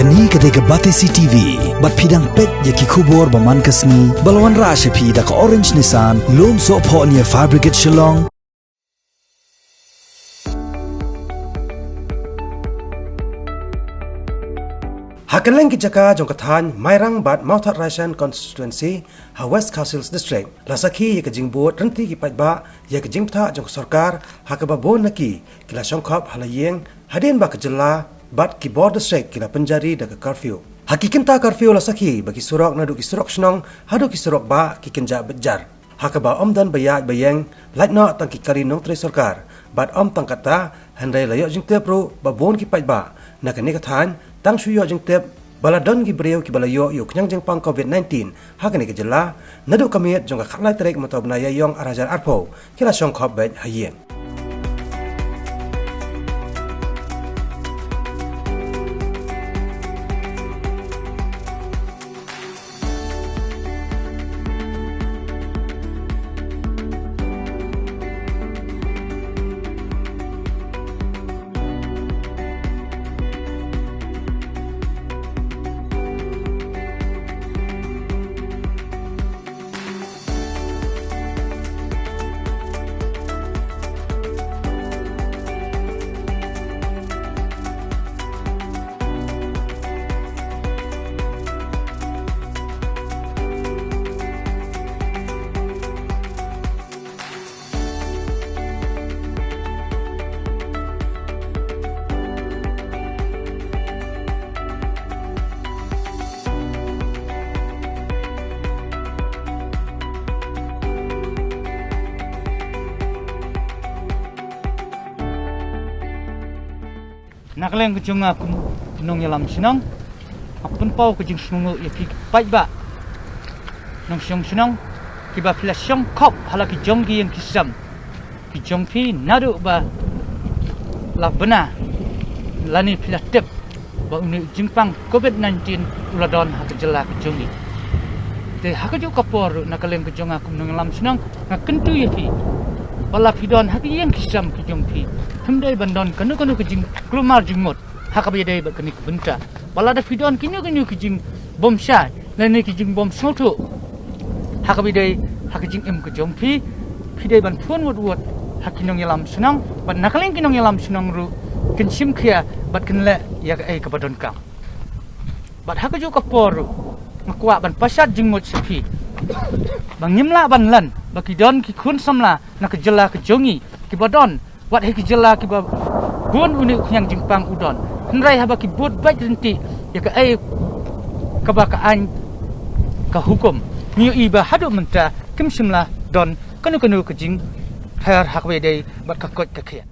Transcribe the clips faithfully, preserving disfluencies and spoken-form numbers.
Kane ka dei ka Batesi T V, bad phi dang peit ïa ki khubor ba man ka sngi, ba la wanrah sha phi da ka Orange Nissan, Lumsohphoh near Fire Brigade Shillong. Ha kylleng ki jaka jong ka thaiñ Mairang bad Mawthadraishan constituency ha West Khasi Hills District, la sakhi ïa ka jingbud ryntih ki paidbah ïa ka jingbthah jong ka sorkar, ha kaba bun na ki ki la shongkhop ha la ïing, hadien ba ka jylla bad ki bor district ki la pynjari da ka curfew. Ha ki kynta curfew la sakhi ba ki surok naduh ki surok shnong haduh ki surok bah ki kynjah beit jar, ha kaba ym don ba ïaid ba ïeng, lait noh tang ki kali nongtrei sorkar, bad ym tang katta, hynrei la ïoh jingtip ruh ba bun ki paidbah na kane ka thaiñ tang shu ïoh jingtip ba la don ki briew kiba la ïoh ïa u khñiang jingpang covid nineteen ha kane ka jylla, naduh ka miet jong ka khatlai tarik mynta u bnai Ïaïong ar hajar arphew, ki la shongkhop beit ha ïing. Na ka liang ka jong nga kum u nongïalam shnong, nga pynpaw ka jingsngewnguh ïa phi paidbah nongshong shnong, kiba phi la shongkhop ha la ki jong ki ïing ki sem ki jong phi naduh ba la bna lane phi la tip ba une u jingpang covid nineteen u la don ha ka jylla ka jong ngi. Te ha kajuh ka por ruh, na ka liang ka jong nga kum u nongïalam shnong, nga kyntu ïa phi ba la phi don ha ki ïing ki sem ki jong phi, phim dei ban don kano kano ka jingkulmar jingmut ha kaba ïadei bad kane ka bynta. Ba lada phi don kino kino ki jingbymshai lane ki jingbymsngewthuh ha kaba ïadei ha ka jingim ka jong phi, phi dei ban phone wut wut ha ki nongïalam shnong, bad na ka liang ki nongïalam shnong ruh kin shim khia bad kin leh ïa kaei kaba donkam. Bad ha kajuh ka por ruh, nga kwah ban pashat jingmut sha phi ba ngim lah ban len ba ki don ki khun samla na ka jylla ka jong ngi kiba don wat ha ki jylla kiba bun une u khñiang jingpang u don, hynrei haba ki bud beit ryntih ïa kaei kaba ka aiñ ka hukum, ngi ïohi ba haduh mynta kim shym la don kano kano ka jingpher ha kaba ïadei bad ka koit ka khiah.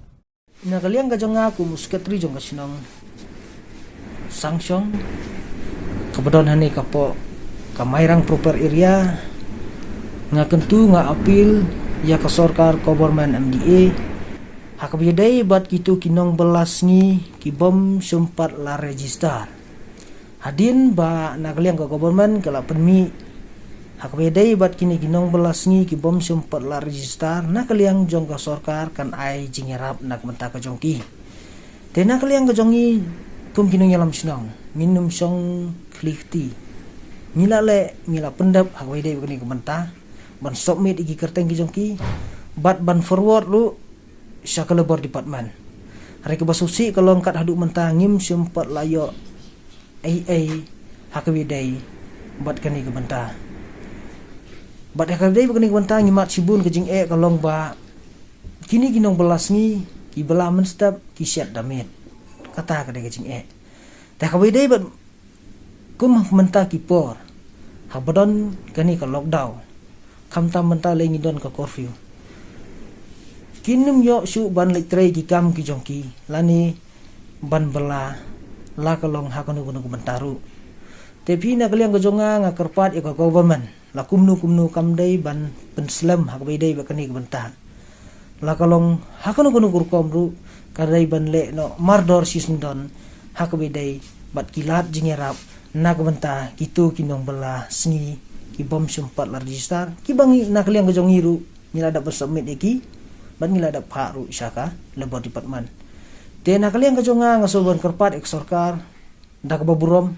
Na ka liang ka jong nga kum u secretary jong ka shnong Sangshong kaba don hangne ka poh ka Mairang proper area, nga kyntu, nga appeal ïa ka sorkar, government M D A, ha kaba ïadei bad kito ki nongbylla sngi ki bym shym pat la register. Hadien ba na ka liang ka government ka la pynmih ha kaba ïadei bad kine ki nongbylla sngi ki bym shym pat la register, na ka liang jong ka sorkar kan ai jingïarap na ka bynta ka jong ki. Te na ka liang ka jong ngi kum ki nongïalam shnong, ngin ym shong khlieh kti. Ngi la leh, ngi la pyndep ha kaba ïadei bad kane ka bynta ban submit ïa ki kyrteng ki jong ki bad ban forward ruh sha ka Labour Department. Hynrei kaba sngewsih ka long kat haduh mynta ngim shym pat la ïoh ei ei ha kaba ïadei bad kane ka bynta. Bad ha kaba ïadei bad kane ka bynta ngi mad shibun, ka jingeh ka long ba kine ki nongbylla sngi, ki bylla mynstep, ki shet da miet. Kata ka dei ka jingeh. Te ha kaba ïadei bad kum mynta ki por haba don kane ka lockdown, khamtam mynta lei ngi don ka curfew, kin ym ïoh shuh ban leit trei ki kam ki jong ki lane ban bylla la ka long ha kano kano ka bynta ruh. Te phi na ka liang ka jong nga, nga kyrpad ïa ka government, la kumno kumno kam dei ban pynslem ha kaba ïadei bad kane ka bynta. La ka long ha kano kano ka rukom ruh ka dei ban leh noh mardor shisyndon ha kaba ïadei bad ki lad jingïarap na ka bynta kito ki nongbylla sngi ki bym shym pat la register, kiba ngi na ka liang ka jong ngi ruh ngi la dep ban submit ïa ki bad ngi la dep phah ruh sha ka Labour Department. Te na ka liang ka jong nga, nga sngewbha ban kyrpad ïa ka sorkar Da kaba burom,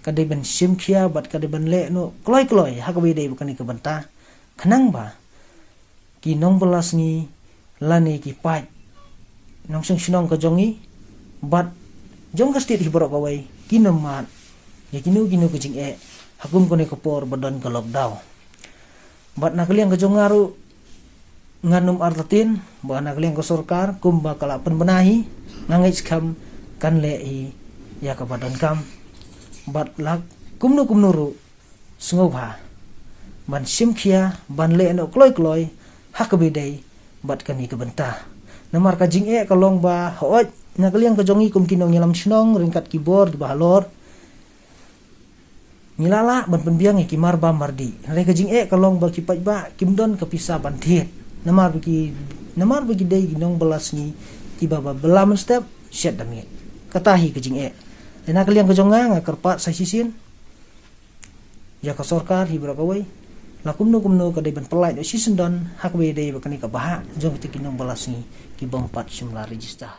ka dei ban shim khia bad ka dei ban leh noh kloi kloi ha kaba ïadei bad kane ka bynta, khnang ba ki nongbylla sngi lane ki paid nongshong shnong ka jong ngi bad jong ka state hi baroh kawei kin ym mad ïa kino kino ka jingeh ha kum kane ka por ba don ka lockdown. Bad na ka liang ka jong nga ruh, ngan ym artatien ba na ka liang ka sorkar kumba ka la pynbna hi, nga ngeit skhem kan leh hi ïa kaba donkam. Bad la kumno kumno ruh, sngewbha ban shim khia, ban leh noh kloi kloi ha kaba ïadei bad kane ka bynta. Namar ka jingeh ka long ba, hooid, na ka liang ka jong ngi kum ki nongïalam shnong ryngkat ki bor kiba halor, ngi la lah ban pynbiang ïa ki marbam mardih. Hynrei ka jingeh ka long ba ki paidbah kim don ka pisa ban thied, namar ba ki, namar ba ki dei ki nongbylla sngi kiba ba bylla mynstep shet da miet. Kata hi ka jingeh. Te na ka liang ka jong nga, nga kyrpad sa shisien ïa ka sorkar hi baroh kawei, la kumno kumno ka dei ban pyllait noh shisyndon ha kaba ïadei bad kane ka bhah jong kita ki nongbylla sngi ki bym pat shym la register.